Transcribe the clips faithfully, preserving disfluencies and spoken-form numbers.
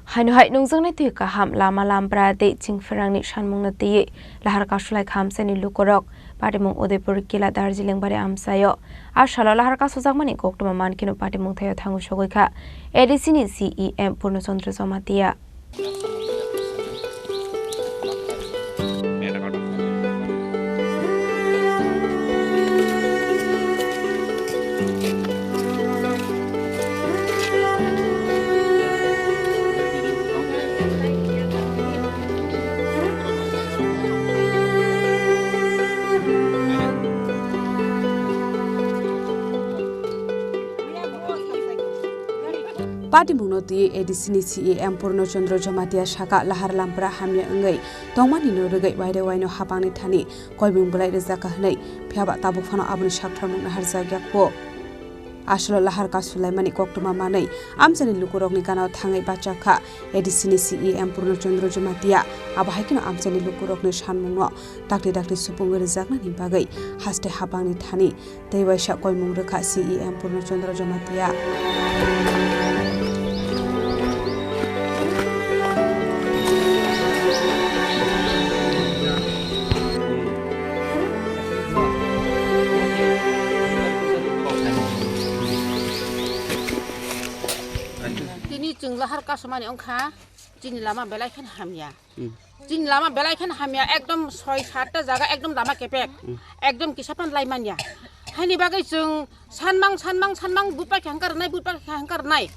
Haino hai nungjaknai twi kaham lama lampra tei chingphrangni sanmungno twiwi lahar kasulai kha amchaini lukurok. Patimung Udaipur Kila Darjeeling bari amchaio. A salo lahar kasujakmani koktwma mankheno patimung thaio thangwi sogwi kha A D C ni C E M Purno Chandra Jamatia. Patimungno twiwi A D C ni C E M Purno Chandra Jamatia saka lahar lampra hamya wngwi tongmani no rwgwi waire waino hapangni thani koimung bwlai rwjak kha hwnwi, phiyaba tabuk phano aboni saktharmung naharjak ya kho. Aswlo lahar kasulaimani koktwma manwi amchaini lukurokni ganao thangwi bachak kha A D C ni C E M Purno Chandra Jamatia. Abo hai kheno amchaini lukurokni sanmungno dakti dakti supungwi rwjaknani bagwi haste hapangni thani tei waisa koimung rwkha C E M Purno Chandra Jamatia. Tini chwng lahar kasumani wngkha, chini lama belai kheno hamya. Hmm. Chini lama belai kheno hamya, ekdom soi satta jaga ekdom lama kepek, Hmm. ekdom kisa phan lai manya. Haini bagwi chwng sanmang, sanmang, sanmang, bupha khe hangkar nai, bupha khe hangkar nai.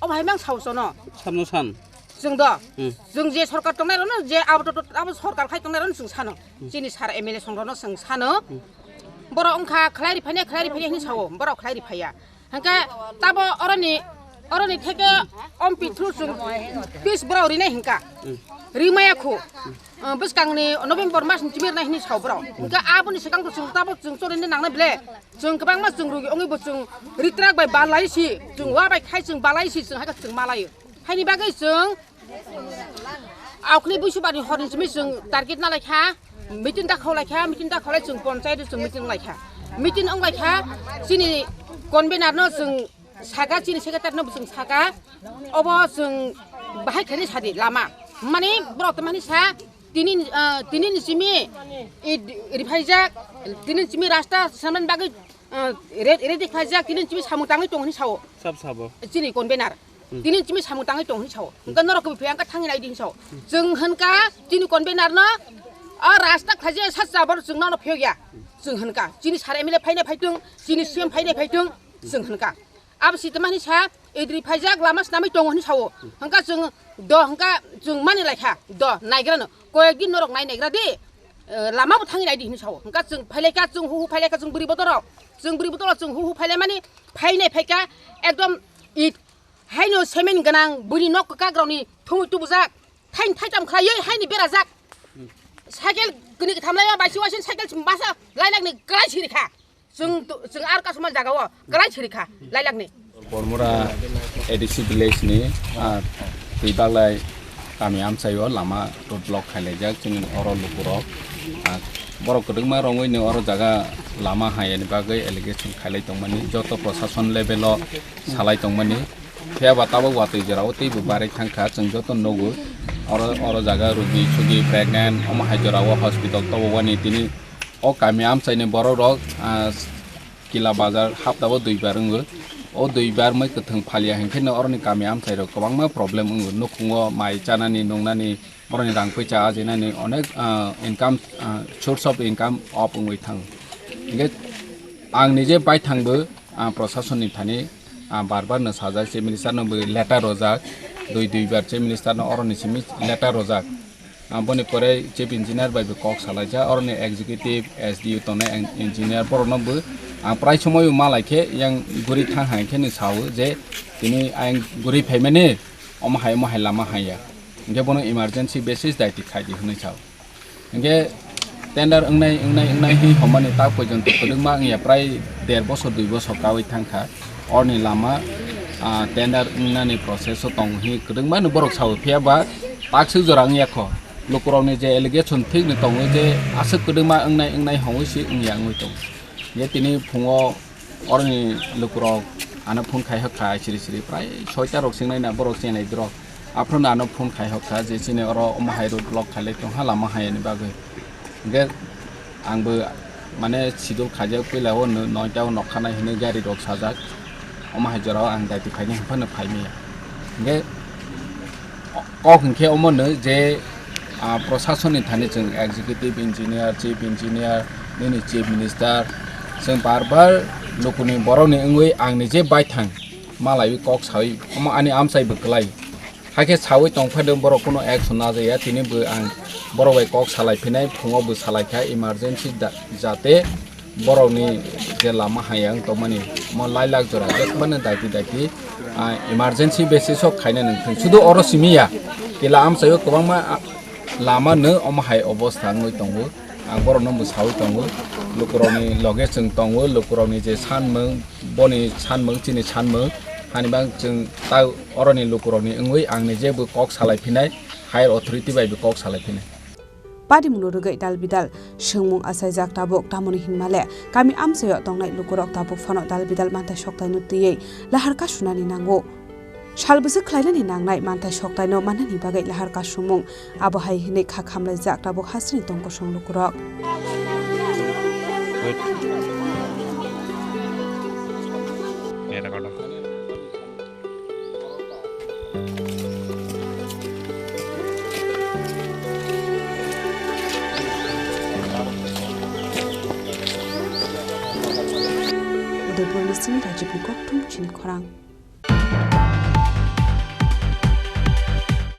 Obo hai mang sao chono. Samno san. Chwng do. Hmm. Chwng je sorkar tongnai rono, je abo to, to, abo sorkar khai tongnai rono chwng sano. Hmm. Chini sar M L A song rono chwng sano. Hmm. Borok wngkha khlai ri phai nai, khlai ri phai nai hinwi sao, borok khlai ri phai ya. Hingke tabo oroni, oroni theke ompi through chwng pis borok rinai hingka. Rimaya khu. Ah, bwskangni November mas ni chimir nai hinwi sao borok. Hingke aboni swkang to chwng tabo chwng chorine nangnai ble. Chwng kwbangma chwng rugi ongwi bo chwng ritrak bai balai si, chwng wa bai khai chwng balai si, chwng hai khe chwng malai. Haini bagwi chwng Aokni buisubani horni simi chwng target nalaikha, meeting da khaulaikha, meeting da khaulai chwng ponchayat chwng meeting wnglaikha. Meeting wnglaikha, chini convener no chwng saka, chini secretary no chwng saka, obo chwng bahai khaini sadi lama. Mani borok tongmani sa, tini, ah, tini ni simi, i, riphaijak, tini ni simi rasta sanmani bagwi, ah, re-, ready khaijak, tini ni simi samung tangwi tong hinwi sao. Sab sabo. Chini convener. Hmm. Tini chimi samung tangwi tong hinwi sao. Hingke norok kebo phiyang khe thangwi nai di hinwi sao. Chwng hinka chini convener no, a rasta khaje sa chabor chwng nono phiyok ya. Chwng hinka chini sar M L A phainai phaitung, chini C M phainai phaitung, chwng hinka. Abo si tama hinwi sa, idri phaijak lama swnamwi tongo hinwi sao. Hingka chwng do, hingka chwng mani laikha do, naigra no. Koyek din norok nai naigra di, eh, lama bo thangwi nai di hinwi sao. Hingka chwng phailaikha, chwng hu hu phailaikha, chwng bwrwi bodorok. Chwng bwrwi bodorok chwng hu hu phailaimani phainai phaikha ekdom it Haino cement gwnang buini nok kwkakrokni thumwi tubujak, thaini thaitam khlaiwi haini berajak. Cycle kwnwi kwtham laiwi baisi waising cycle masa lailakni kwlai sirikha. Chwng tu-, chwng ar kasuma jagao kwlai sirikha lailakni. Bormura A D C village ni, ah, twi baglai kami amchaio lama road block khailaijak chini oro lukurok. Ah, borok kwdwkma rongwi ni oro jaga lama hayani bagwi allegation khailai tongmani joto prosason level o salai tongmani. Phiya ba tabuk watwi jora o teibo barwi thang kha, chwng joto nugo. Oro, oro jaga rugi sugi pregnant, omo hai jora o hospital tobo wani tini o kami amchaini borok rok, ah, Kila bazar hapta o duibar wngo. O duibar mai kwthwng phalia hinkhe no oroni kami amchairok kwbangma problem wngo. Nukhungo mai chanani, nungnani, boroni rang poicha ajinani onek, ah, income, ah, source of income off wngwi thango. Hinkhe ang nije baithangbo, ah, prosasonni thani, ah, bar bar no sajak, chief minister no bo letter rojak, dui dui bar chief minister no oroni simi letter rojak. Ah, boni pore chief engineer bai bo kok salaijak, oroni executive, S D O tongnai en-, engineer borok no bo, ah, prai somoi bo malai khe yang guri thang hai khe ni sao je tini ayang guri phaimani omo hai omo hai lama hai ya. Hinkhe bono emergency basis daiti khai di hwnwi sao. Hinkhe tender wngnai, wngnai, wngnai hi homani tak porjonto kwdwkma wngya, prai der bosor, dui bosor kawi thangkha. Orni lama, ah, tender wngnani process o tongo hi kwdwkma no borok sao, phiya ba takswk jora wngya kho. Lukurokni je allegation thikni tongo je aswk kwdwkma wngnai, wngnai hongwi si wngya wngwi tongo. Je tini phungo orni lukurok ano phone khai hokha siri siri, prai soita rok singnai na borok chenai drok. Aphuru no ano phone khai hokha je chini oro omo hai road block khailai tongha lama hai ni bagwi. Hingke ang bo mane sidul khaijak puila o no noita o nokha nai hinui gari rok sajak. Omo hai jora o ang daiti phaini hwnphano phai maya. Hingke kok hingke omo no je, ah, prosason ni thani chwng executive engineer, chief engineer, nini chief minister, chwng bar bar lukuni borok ni wngwi ang ni je baithang malaiwi kok sawi omo ani amchai bo kwlai. Hakhe sawi tongphano borok kuno action najaya, tini bo ang borok bai kok salai phinai, phungo bo salai kha emergency da-, jate borokni je lama hayang tongmani omo lailak jora jekmano daiti daiti, ah, emergency basis o khaina nang thung. Sudu oro simi ya, tila amchaio kwbangma, ah, lama no omo hai obostha wngwi tongo. Ang borokno bo sawi tongo, lukurokni loge chwng tongo, lukurokni je sanmung, boni sanmung, chini sanmung, hani bang chwng ta oroni lukurokni wngwi ang nije bo kok salai phinai, higher authority bai bo kok salai phinai. Padimungno rwgwi dal bidal swngmung achaijak tabuk, tamoni hinmale kami amchaio tongnai lukurok tabuk phano dal bidal manthai soktaino twiwi lahar kasunani nango. Sal bwswk khlainani nangnai manthai soktaino mannani bagwi lahar kasumung, abo hai hwnwi kha khamlaijak tabuk hasteni tongkosong lukurok. Udaipurni simi Rajibni Kokthum chini khorang.